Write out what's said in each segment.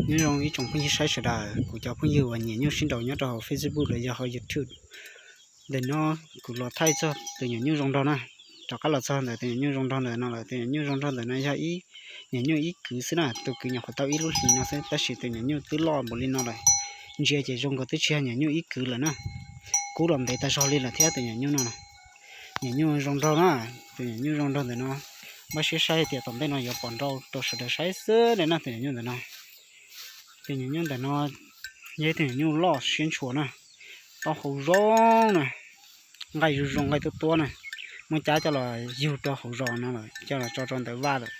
Nyob zoo ib tsoom phooj ywg saib sawv daws, kuv cov phooj ywg uas nyiam nyuj sib nraus nyob rau hauv Facebook los yog hauv YouTube. Ntawm no kuv los thaij txog tus nyuam nyuj zoo nraug na. Rov qab los txog ntawm tus nyuam nyuj zoo nraug ntawm no lawm. Tus nyuam nyuj zoo nraug ntawm no yog ib nyuam nyuj ib kwv xwb na, tus kwv nyuam qhuav tau ib lub hlis no xwb, tab sis tus nyuam nyuj twb loj npaum li no lawm. Ntsia ces zoo nkaus twb tsis yog nyuam nyuj ib kwv lawm na. Kub los ntev tag zog li lawm thiab tus nyuam nyuj no. Nyuam nyuj zoo nraug na, tus nyuam nyuj zoo nraug ntawm no, npaj siab saib tias tom ntej no yuav pom nrau rau sawv daws saib xwb li na tus nyuam nyuj ntawm no. Tus nyuam nyuj ntawm no yog ib tug nyuam nyuj loj siab ntshua na, taub hau zoo na, nqaij zoo zoo nqaij tuab tuab na, muab cab coj los yug rau hauv zos no lawm, coj los tso rau ntawm vaj lawm.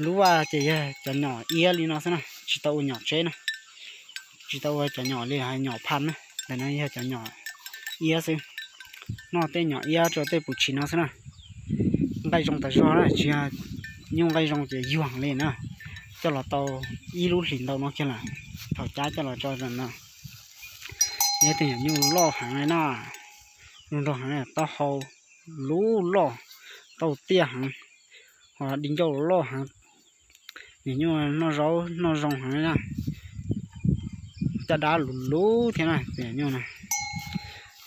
Lub vaj ces yog cov nyom iab li no xwb na, tsis tau ua nyom tseb na, tsis tau ua cov nyom li hais nyom phaj na, ntawm no yog cov nyom iab xwb. Noj tej nyom iab rau tej pum tshis no xwb na. Nqaij zoo tas zog na, tsis yog nyuj nqaij zoo ces yuag li na. Coj los tau ib lub hlis ntau no kiag lawm, thaum cab coj los tso no. Yog tus nyuam nyuj loj heev li na, zoo nraug heev, taub hau lub loj, taub tiaj heev, ho di ncauj loj heev. Nyuam nyuj noj zaub noj zoo heev li na, caj dab luv luv thiab na tus nyuam nyuj na.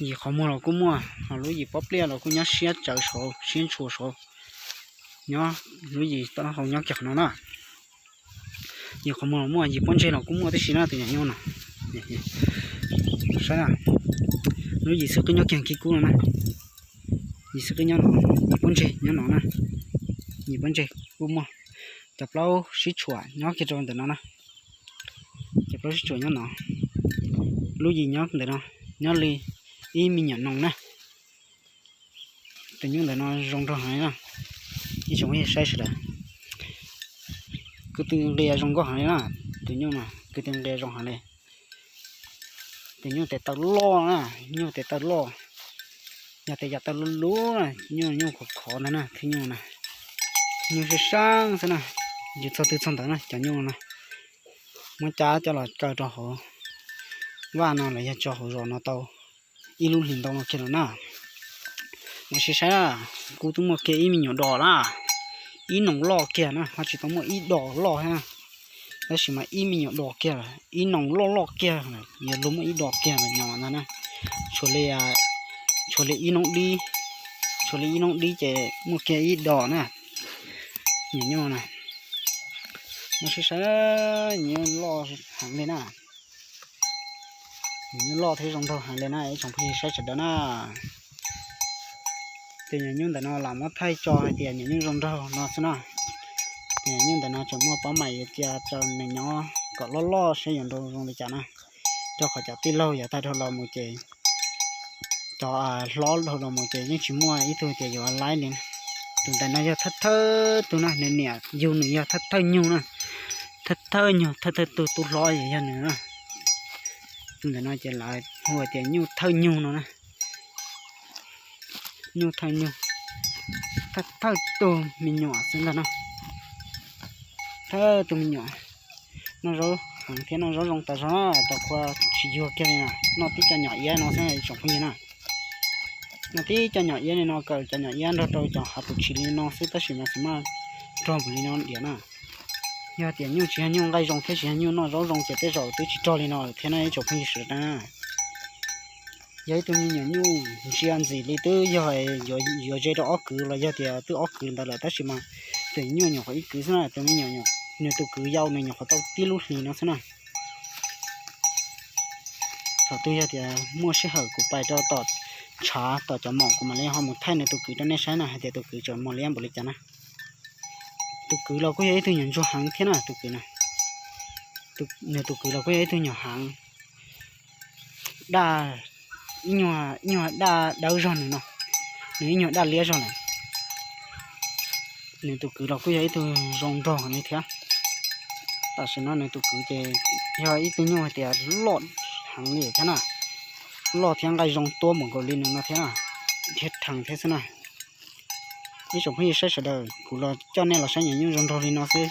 Yim qhov muag los kuj muaj, ho lub yim pob pliaj los kuj nyob siab tsawv saud siab ntshua saud, nyob lub yim taub hau nyob kiag qhov no na. Yim qhov muag los muaj, yim pob ntseg los kuj muaj tib si na tus nyuam nyuj no. Saib na, lub yim xwb qwb nyob kiag kiv kub no na. Yim xwb qwb nyob no, yim pob ntseg nyob no na. Yim pob ntseg kuj muaj. Cov plaub sib tshuam nyob kiag rau ntawm no na. Cov plaub sib tshuam nyob no. Lub yim nyob ntawm no, nyob li ib me nyuam noog na. Tus nyuj ntawm no zoo nraug heev li na. Ib tsoom phooj ywg saib sawv daws, kwv tw nqia zoo nkauj heev li na. Tus nyuj no kwv tw nqia zoo heev li. Tus nyuj tes taw loj na, nyuj tes taw loj. Yog tes yam taw lub lub na, nyuj nyuj khov khov ntag na, thiab nyuj na, nyuj sab sab xwb na. Yus txog twg txog ntawd na cov nyuj na. Muab cab coj los kaw rau hauv vaj no los yog tso hauv zos no tau ib lub hlis ntau no kiag lawm na. Mas sim saib, kuv twb muaj kiag ib me nyuam dos na, ib noog loj kiag na, ho tsis tau muaj ib dos loj thiab na. Tab sis mas ib me nyuam dos kiag, ib noog loj loj kiag, yuav luag muaj ib dos kiag mas nyuam ntag na. Tshuav li, tshuav li ib noob dib, tshuav li ib noob dib ces muaj kiag ib dos na. Nyuam nyuj na, mas sim saib, nyuam nyuj loj heev li na. Nyuam nyuj loj thiab zoo nraug heev li na ib tsoom phooj ywg saib sawv daws na. Tus nyuam nyuj ntawm no lam muab thaij tso hais tias nyuam nyuj zoo nraug no xwb na. Tus nyuam nyuj ntawm no tseem muaj pab mais yuav cia rau nws nyob kom loj loj saib yuav nrau zoo li cas na. Rau qhov cov tij laug yav tag dhau los mus ces, cov hlob dhau los mus ces yeej tsis muaj ib tug tias yuav laib li. Tus ntawm no yog thawj thawj tug na, nws niam yug nws yog thawj thawj nyug na. Thawj thawj nyug, thawj thawj tug tub hlob yog nws na. Tus ntawm no ces lawv hu tias nyuj thawj nyug no na. Nyuj thawj nyug, thawj thawj tug me nyuam xwb ntag na. Thawj tug me nyuam noj zaub heev thiab noj zaub zoo tas zog na, tau qhua tsis yuag kiag li na. Noj tib co nyom iab no xwb tsoom phooj ywg na. Noj tib co nyom iab li no, kaw cov nyom iab nrog rau cov hav pum tshis li no xwb tab sis mas tsis muaj rog npaum li no diam na. Yog tias nyuj tsis yog nyuj nqaij zoo thiab tsis yog nyuj noj zaub zoo ces tej zaum twb tsis rog li no lawm thiab na ib tsoom phooj ywg sawv daws na. Yog ib tug me nyuam nyuj ntsia ntxim li twb yog yuav ze rau ob kwv los yog tias twb ob kwv ntawd lawm tab sis mas tus nyuj nyuam qhuav ib kwv xwb na, tus me nyuam, nws tus kwv yau nws nyuam qhuav tau tib lub hlis no xwb na. Thaum twg yog tias muaj sij hawm kuv pais rau tom tshav tom cov mom kuv mam li ho mus thaij nws tus kwv rau nej saib na hais tias tus kwv tseem mos liab npaum li cas na. Tus kwv los kuj yog ib tug nyuam ntsuag heev thiab na tus kwv na. Nws tus kwv los kuj yog ib tug nyuam heev, daj, ib nyuag daj dawb zog nws no, nws ib nyuag daj liab zog lawm. Nws tus kwv los kuj yog ib tug zoo nraug heev li thiab. Tam sim no nws tus kwv ces yog ib tug nyuj hais tias loj heev li thiab na, loj thiab nqaij zoo tuab npaum nkaus li nws no thiab na, thiab rhees thiab xwb na. Ib tsoom phooj ywg saib sawv daws, kuv los coj nej los saib nyuam nyuj zoo nraug li no xwb.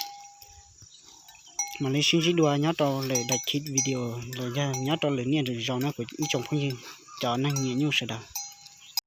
Mam li sib ntsib dua nyob rau lwm daim clip video los yog nyob rau lwm niaj lwm zaus na kuv ib tsoom phooj ywg, cov neeg nyiam nyuj sawv daws.